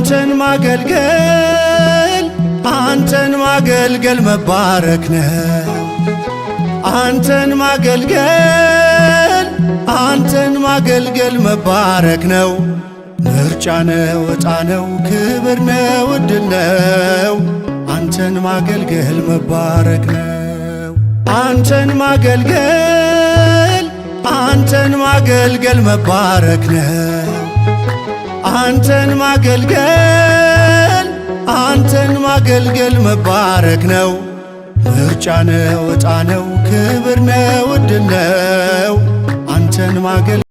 አንተን ማገልገል፣ አንተን ማገልገል መባረክ ነው። አንተን ማገልገል፣ አንተን ማገልገል መባረክ ነው። ምርጫ ነው፣ ዕጣ ነው፣ ክብር ነው፣ ዕድል ነው። አንተን ማገልገል መባረክ ነው። አንተን ማገልገል፣ አንተን ማገልገል መባረክ ነው። አንተን ማገልገል፣ አንተን ማገልገል መባረክ ነው። ምርጫ ነው፣ ዕጣ ነው፣ ክብር ነው፣ ዕድል ነው። አንተን ማገልገል